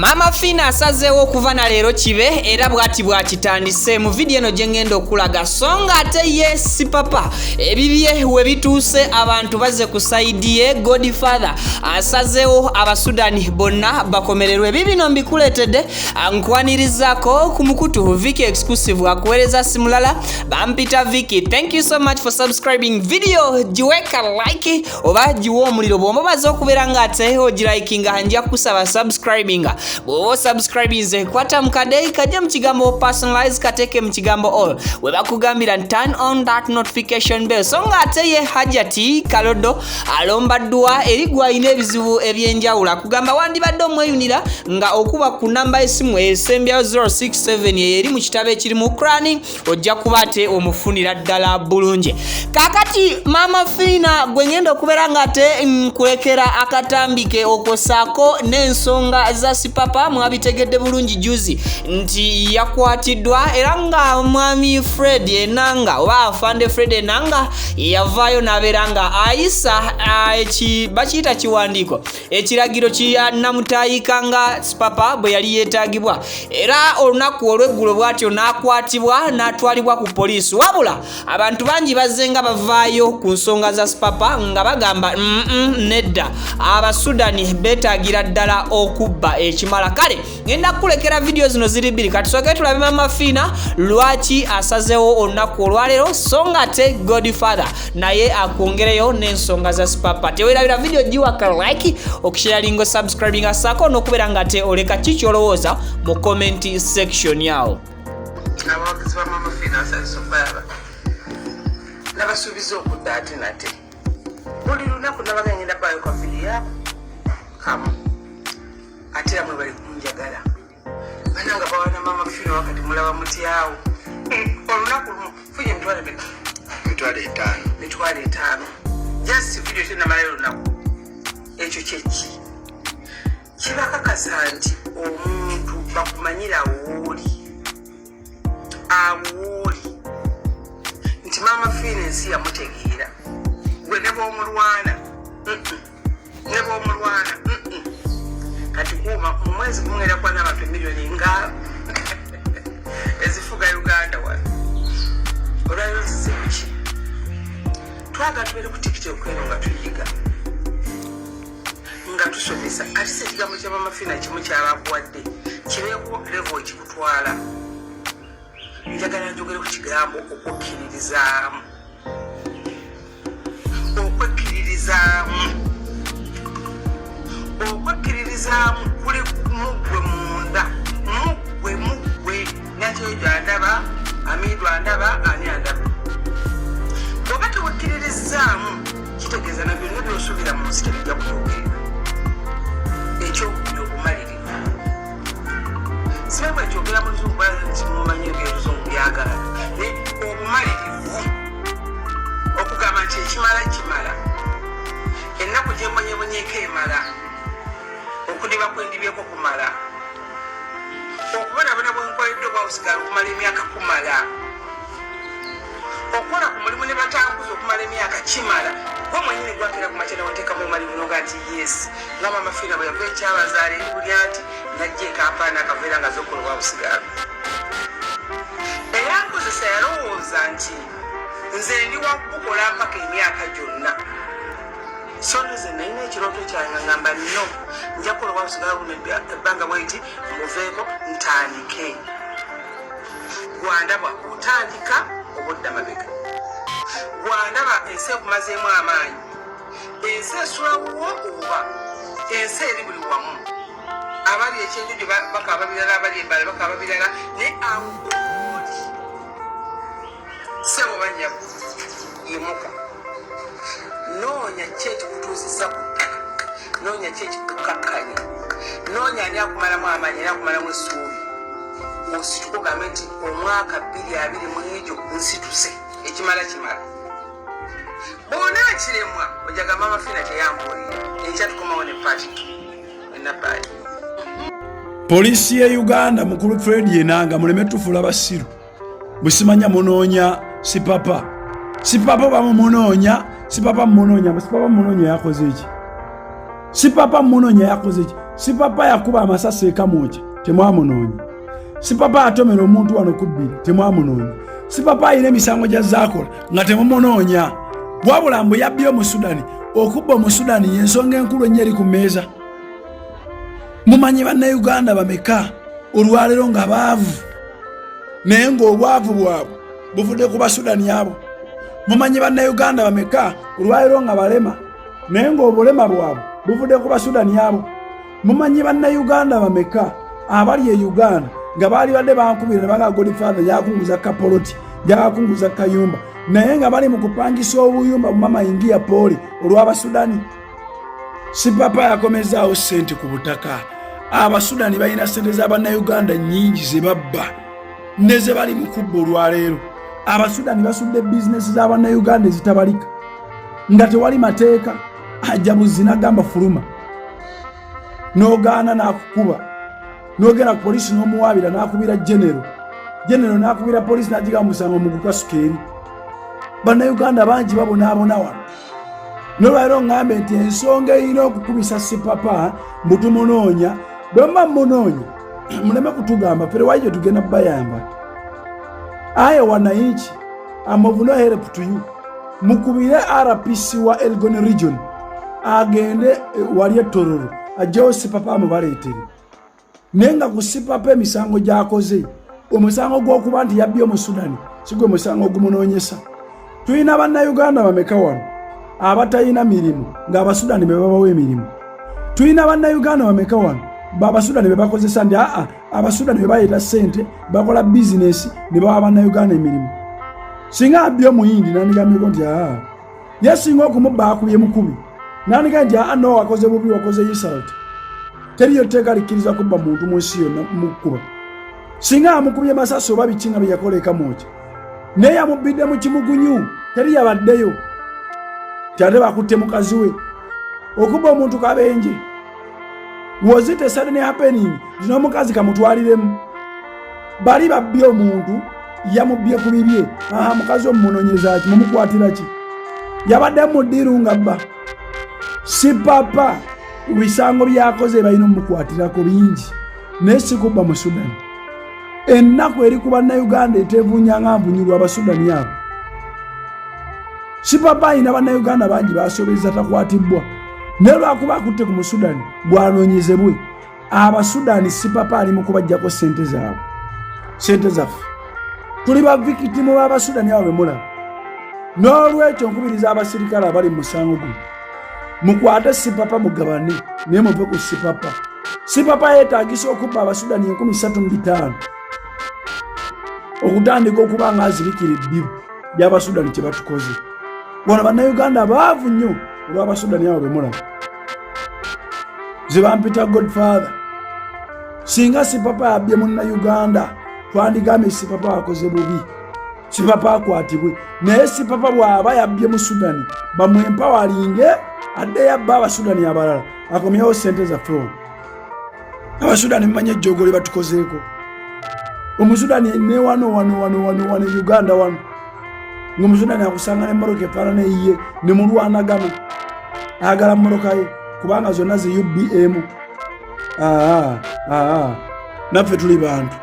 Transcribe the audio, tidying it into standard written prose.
Maama Fiina asazeewo okuva na leero kibe era bw'ati bw'akitandise mu vidiyo eno gye ngenda okulaga, so nga ate ye Sipapa ebibye we bituuse abantu bazze ku sayidi ye. Godfather asazeewo Abasudani bonna bakomererwe. Bibino mbikuleetedde, nkwanirizaako ku mukutu Vicky Exclusive, akuweereza si mulala, bampita Vicky. Thank you so much for subscribing. Video giweka like oba giwa omuliro bw'oba omaze okubeera ng'ate ogilikinga, nja kusaba subscribinga. Bw'oba osubscribinze, kwata mu kade kajja mu kigambo personalize, kateeke mu kigambo all, we bakugambira turn on that notification bell. So nga ate ye Hajati Kalodo alombaddwa eri gwalina ebizibu ebyenjawulo, akugamba wandibadde omweyunira nga okuba ku namba y'essimu esembyayo 067 eyo eri mu kitabo ekiri mu Kurani, ojja kuba ate omufunira ddala bulungi. Kaakati Maama Fiina gwe ngenda okubeera nga ate nkulekera akatambike okwosaako n'ensonga za Sipapa. Mwabitegedde bulungi juzi nti yakwatiddwa, era nga mwami Fred Enanga oba afande Fred Enanga yavaayo n'abeera nga ayisa bakiyita kiwandiiko, ekiragiro kya namutayika nga Sipapa bwe yali yeetaagibwa, era olunaku olw'eggulo bw'atyo n'akwatibwa n'atwalibwa ku poliisi. Wabula abantu bangi bazze nga bavaayo ku nsonga za Sipapa nga bagamba nedda, Abasudani beetaagira ddala okubba ekimala. Kale ngenda kukulekera vidiyo zino ziri bbiri. Kati tusooke tulabe Mama Fiina lwaki asazeewo olunaku olwaleero, so nga ate Godfather naye akwongereyo n'ensonga za Sipapa. Tewerabira vidiyo giwaka like, okusharinga, subscribinga, saako n'okubeera nga ate oleka kikyolowooza mu comment section awo. Abawagizi ba Mama Fiina, basanyusa okubalaba. Nabasuubiza okudda ate nate buli lunaku nabaga ngenda bayo ka vidiyo ako kamu, ate era mwe bali kunjagala bananga bawana Mama Fiina. Wakati mulaba mutyawo olunaku lumu funye emitwalo emeka? 500,000. 500,000, just video tenamalayo olunaku. Ekyo kyeki kibakakasa nti omuntu bakumanyira wooli awooli nti Maama Fiina ensi yamutegeera. Gwe ne bwomulwana, ne bwomulwana. Kati kuuma mu mwezi gumu era kuba n'abantu emiliyoni nga ezifuga Uganda wano. Olwaliro nzize kuki? Twagala tubeere ku TikTok eno nga tuyiga, nga tusomesa. Kati si ekigambo kya Mama Fiina kimu kyabakuwadde kibeeko level ekikutwala. Njagala njogere ku kigambo okukkiririzaamu, okwekkiririzaamu. Okwekkiririzaamu kuli muggwe munda, muggwe, muggwe. Nakyejo andaba, Amidu andaba, ani andaba. Bw'oba tewekkiririzaamu, kitegeeza na byonna byosuubira mu nsi tebijja kutuukirira. Ekyokubiri, obumalirivu. Simanyi bwekyogera mu Luzungu nti mumanyi ebyoluzungu byagala, naye obumalirivu okugamba nti ekimala kimala, ennaku gyembonyebonyeko emala, okudiba kwendibyeko kumala, okubonabona bwenkoleddwa obwawusigala okumala emyaka kumala, okukola ku mulimu ne batambuza okumala emyaka kimala. Gwe mwenyini gwakera ku makya newateekamu omalirivu noga nti yes, nga Mama Fiina bwe yava ekyabazaala eri buli ati najja ekampala nakaveera nga zokola obwabusigalo. Eyankozesa yalowooza nti nze ndi wakubukola mpaka emyaka gyonna. So nze nalina ekirooto kyange nga ngamba nno nja kukola obwabusigalo buno ebbanga bwenti, muveeko ntandike. Gwandaba otandika obudda mabega, gwandaba ensi ekumazeemu amaanyi, ensi esulawo oba ensi eri buli wamu. Abali ekyenjojo bakaba birala, abali embala bakaba birala, naye awo oli sebo banyabo, yimuka, noonya ki ekikutuuzisa ku ttaka, noonya ki ekikukakkanya, noonya ani akumalamu amaanyi era akumalamu essuubi, osituka ogambe nti omwaka 2020 mu egyo nsituse, ekimala kimala. Bwona kiremwa ojaga Mama Fiina teyambuulira. Enkya tukomawo ne part enabayi. Poliisi ye Uganda, mukulu Fred Yenanga, muleme tufuula basiru. Bwesimanya munoonya Sipapa, Sipapa bamumunoonya, Sipapa mumunoonya, Sipapa mumunoonya. Yakoze eki? Sipapa mumunoonya yakoze ki? Sipapa yakuba amasasi ekamwokya, temwamunoonya. Sipapa atomera omuntu wano kubbiri, temwamunoonya. Sipapa alina emisango gya zaakola nga temumunoonya, wabula mbu yabbye Omusudani. Okubba Omusudani yensonga enkulu ennyo eri ku mmeeza. Mumanyi Bannayuganda bameka olwaleero nga baavu, naye ng'obwavu bwabwe buvudde ku Basudani abo? Mumanyi Bannayuganda bameka olwaleero nga balema, naye ng'obulema bwabwe buvudde ku Basudani abo? Mumanyi Bannayuganda bameka abali e Uganda nga baali badde bankubira ne baga Godfather yakunguza kapoloti, yakunguza kayumba, naye nga bali mu kupangisa obuyumba bu mama ingia pooli olw'Abasudani? Sipapa yakomezaawo ssente ku butaka. Abasudani balina ssente za Bannayuganda nnyingi ze babba ne ze bali mu kubba olwaleero. Abasudani basudde bizinesi za Bannayuganda ezitabalika nga tewali mateeka. Ajja buzzi nagamba fuluma, n'ogaana n'akukuba, n'ogenda ku polisi n'omuwaabira, n'akubira genero, genero n'akubira polisi n'agigamba musango mugukasuka eri. Bannayuganda bangi babonaabona wano. Nolwaliro ŋŋambe nti ensonga erina okukubisa Sipapa mbu tumunoonya, bwe muba mumunoonya muleme kutugamba fere wali gye tugenda bayamba. Aye wananchi, am of no help to you. Mukubire RPC wa Elgon region agende wali etororo ajjewo Sipapa amubaleetere. Naye nga ku Sipapa emisango gy'akoze, omusango gw'okuba nti yabbye Omusudani si gwe musango ogumunoonyesa. Tulina Bannayuganda bameka wano abatalina mirimu ng'Abasudani be babawa emirimu? Tulina Bannayuganda bameka wano Abasudani be bakozesa nti aa Abasudani be baleeta ssente, bakola bizinesi ne bawa Bannayuganda emirimu? Singa abbye Omuyindi, nandigambyeko nti aa ye singa okumubba akubye mukubi, nandiga nti aa no, wakoze bubi, wakoze insult. Teriyo tteeka likkiriza kubba muntu mu nsi yonna mukuba. Singa amukubye masasi oba biki nga bye yakola ekamwokya, naye yamubbidde mu kimugunyu, teri yabaddeyo ti ate bakutte mukazi we. Okubba omuntu kabenje. Was it a sudden happening nti n'omukazi kamutwaliremu? Bali babbye omuntu, yamubbye ku bibye. Aha, mukazi omumunonyeza ki? Mumukwatira ki? Yabadde mu ddiiru nga bba. Sipapa bisango byakoze balina omukwatirako bingi, naye sikubba mu Sudani. Ennaku eri ku Bannayuganda etevunya nga nvunyulwa Abasudani abo. Sipapa ayina Bannayuganda bangi basobeza takwatibwa, naye lwakuba akutte ku Musudani bwanoonyezebwe. Abasudani Sipapa ali mu kubajjako sente zaabwe, sente zaffe. Tuli ba victim b'Abasudani abo bemulaba. N'olwekyo nkubiriza abasirikale abali mu musango guno, mukwate Sipapa mugabane, naye muve ku Sipapa. Sipapa yeetagisa okubba Abasudani 35,000 okutandika okuba nga azibikira ebbibu by'Abasudani kye batukoze wano. Bannayuganda baavu nnyo olw'Abasudani abo bemulaba. Zibampita Godfather. Singa Sipapa yabbye Munnayuganda, twandigambye Sipapa akoze bubi, Sipapa akwatibwe. Naye Sipapa bw'aba yabbye mu Sudani, bamwempawalinge addeyo abba Abasudani abalala, akomyewo sente zaffe wano. Abasudani mumanye ejjoogo lye batukozeeko. Omusudani ne wano wano wano wano wano e Uganda wano, ng'Omusudani akusanga nemmotoka efaanana eyiye ne mulwanagana, ayagala mmotoka ye kubanga zonna zi UBM. Aa naffe tuli bantu.